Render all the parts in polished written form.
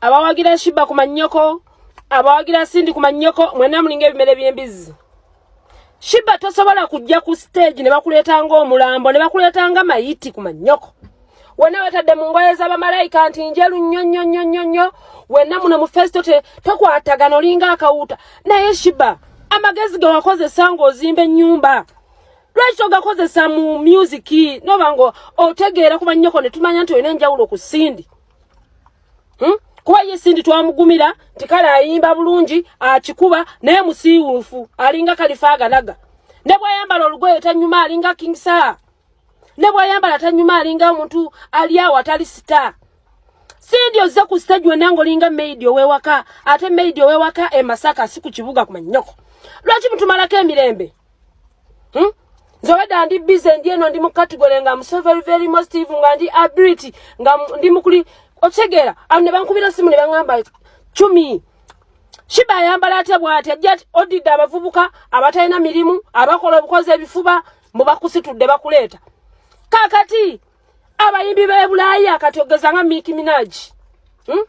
Abawagira Sheebah ku mannyoko, abawagira Cindy ku mannyoko, mwenna mulinga ebimere by'embizzi. Sheebah tosobola kujja ku stage ne bakuleeta ng'omulambo, ne bakuleeta nga mayiti ku mannyoko. Wenna wetadde mu ngoye z'abamalayika nti njeru nnyo nnyo nnyo nnyo nnyo, wenna muno mu festo tokwatagana, olinga akawuta. Naye Sheebah, amagezi ge wakozesa ng'ozimba ennyumba, lwaki togakozesa mu music, noba nga otegeera ku mannyoko ne tumanya nti olina enjawulo ku Cindy? Kuba ye Cindy twamugumira nti kale ayimba bulungi, akikuba, naye musiiwuufu, alinga kalifa agalaga. Ne bw'ayambala olugoye tanyuma, alinga King Saha. Ne bw'ayambala tanyuma, alinga omuntu ali awo atali star. Cindy ozze ku stage wenna ng'olinga maid ow'ewaka, ate maid ow'ewaka e Masaka, si ku kibuga ku mannyoko. Lwaki mutumalako emirembe? Nze obadde ndi busy, ndi eno, ndi mu category nga so very very positive, nga ndi ability, nga ndi mukuli otegeera. Awo ne bankubira simu ne baŋŋamba, "Cumi, Sheebah ayambala atya bw'ati?" Ajja ati odidde abavubuka abatalina mirimu, abakola obukozi ebifuba, mbu bakusitudde bakuleeta. Kaakati abayimbi b'e Bulaaya, kati ogeza nga Nicki Minaj,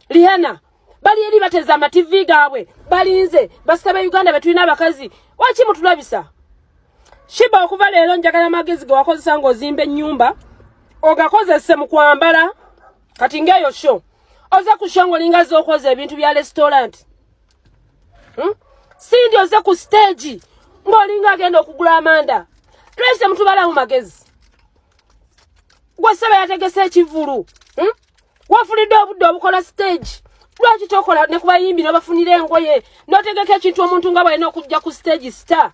Rihanna, bali eri bateze amativi gaabwe, balinze basita be Uganda betulina abakazi. Waki mutulabisa? Sheebah, okuva leero njagala amagezi ge wakozesa ng'ozimba ennyumba ogakozese mu kwambala. Kati ng'eyo show, oze ku show ng'olinga z'okoza ebintu bya restaurant, Cindy oze ku stage ng'olinga agenda okugula amanda. Lwaki temutubalamu magezi? Gwe ssebe yategese ekivulu, Wafulidde obudde obukola stage, lwaki tokola ne ku bayimbi n'obafunira engoye n'otegeka ekintu omuntu nga bwalina okujja ku stage star?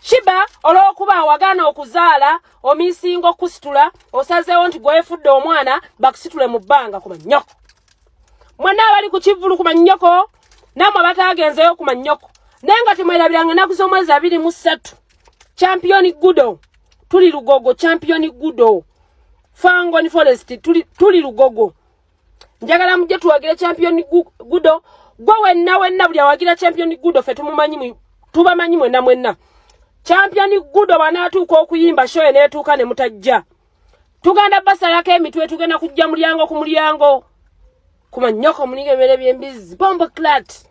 Sheebah, olw'okuba wagaana okuzaala, omisinga okusitula, osazeewo nti gwefudde omwana bakusitule mu bbanga ku mannyoko. Mwenna abali ku kivvulu ku mannyoko, nammwe abataagenzeyo ku mannyoko. Naye nga temwerabiranga, ennaku z'omwezi 23, Champion Gudo, tuli Lugogo. Champion Gudo, Fangone Forest, tuli Lugogo. Njagala mujje tuwagire Champion Gudo. Gwe wenna wenna buli awagira Champion Gudo, ffe tumumanyi, tubamanyi mwenna mwenna. Champion Gudo bw'anaatuuka okuyimba, show eneetuuka ne mutajja, tugenda basalako emitwe. Tugenda kujja mulyango ku mulyango ku mannyoko, mulinga ebimere by'embizzi. Bombo clat.